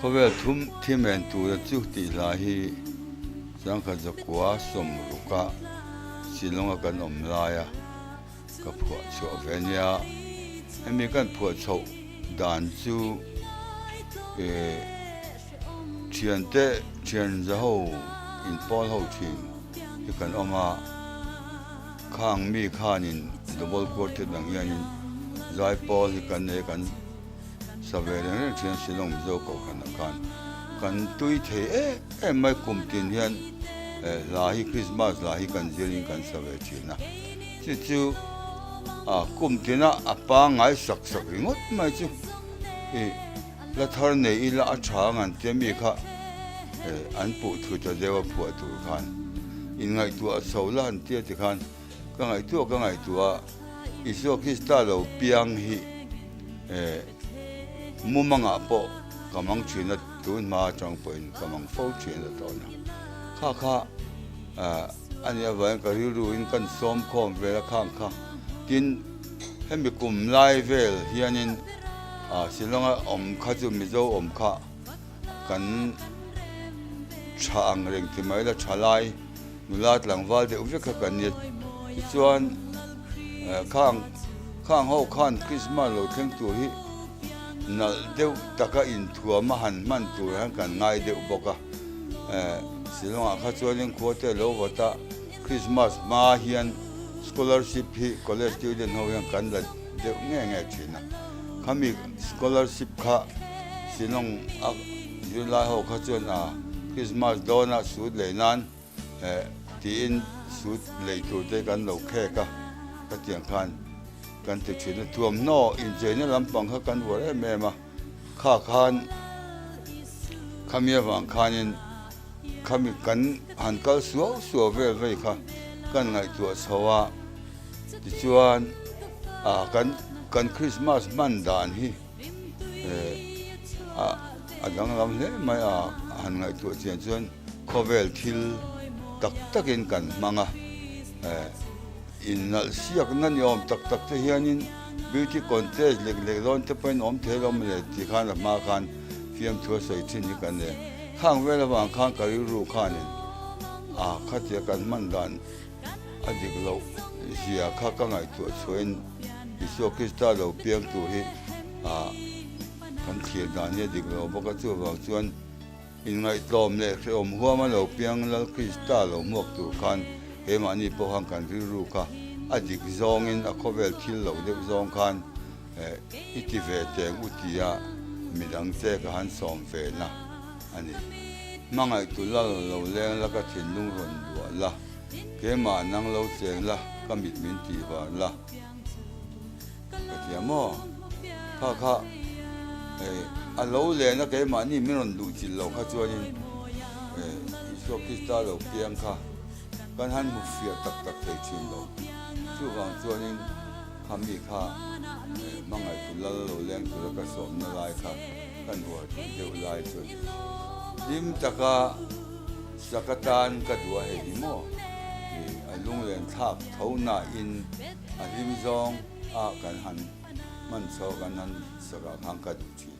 Khawvel thum thimen tura chu tih hla hi Changkhat zakua sawmruka Shillong-a kan awm laia ka phuah chhuah ve nia. Hemi kan phuah chhoh dan chu eh thiante thian za ho inpawl ho thin hi kan awm a, khang mi khanin double quartet ang hianin zaipawl hi kan nei a kan sa ve reng reng thin a Shillong Mizo Kohhranah khan kan tui thei em em mai kum tin hian eh hla hi Christmas hla hi kan zirin kan sa ve thin a chu chu ah kum tina a pangngai sak sak ringawt mai chu ih la thar nei ila a tha ang an tia mi kha eh an puh thu ta deuh a phuah tur khan inngaihtuah chho la an tia tikhan ka ngaihtuah ka ngaihtuah a. Isua Krista lo piang hi eh mumangah pawh ka mang thin a, tun hma atang pawhin ka mang fo thin a tawn a. Kha kha eh a nih avangin ka rilruin kan sawm khawm vel a khang kha. Tin, hemi kum lai vel hianin ah Shillong-a awm kha chu Mizo awm kha kan tha ang reng ti mai la tha lai nula tlangval deuh vek kha kan nia tichuan khang khang ho khan Christmas lo thleng tur hi nalh deuh taka inthuam a han hman tur hian kan ngai deuh bawk a Shillong ah kha chuanin khua te lo vawt a Christmas hma hian scholarship hi college student ho hian kan la deuh nge nge thin a khami scholarship kha Shillong a zirlai ho kha chuan a Christmas dawnah suit lei nan eh tiin suit lei tur te kan lo khek a ka tiang khan kan ti thin a thuamhnaw incheina lampang kha kan uar em em a kha khan khami avang khanin khami kan han kal suau suau vel vei kha kan ngaihtuah chho a tichuan ah kan kan Christmas hman dan hi eh a danglam hle mai a han ngaihtuah chian chuan khawvel thil tak takin kan hmang a eh innalh siakna ni awm tak tak te hianin beauty contest lek lek dawn te pawhin awm thei lo maw le tih khan a hma khan fiamthu a sawi thin hi kan nei a khang vel avang khan ka rilru khanin a khatia kan hman dan A dik loh zia kha ka ngaihtuah chhuahin Isua Krista lo piang tur hi kan thlir dan hi a dik lo bawk a, chuvang chuan inngaihtlawm leh hrehawm huama lo piang Lal Krista lo hmuak tur khan keimahni pawh khan kan rilru kha a dik zawngin a khawvel thil lo deuh zawng khan i ti ve teng u tia midang che ka han sawm ve na a ni. Hmangaihtu lal lo leng la ka thinlung rawn luah la. Keimah nang lo cheng la, ka mit min tih var la. Ka ti a maw? Kha kha eh a lo len a keimahni min rawn luh chilh lo kha chuanin eh Isua Krista lo piang kha kan han hmu fiah tak tak thei thin lo. Chuvang chuanin kha mi kha eh hmangaihtu lal lo leng tura ka sawmna lai kha kan huar deuh lai chu a ni. Hlim taka. Sak atan ka duh a hei hi maw? Ih, a lunglen thlak tho nain a hlim zawng a kan han hman chho kan han sakah khan ka duh thin.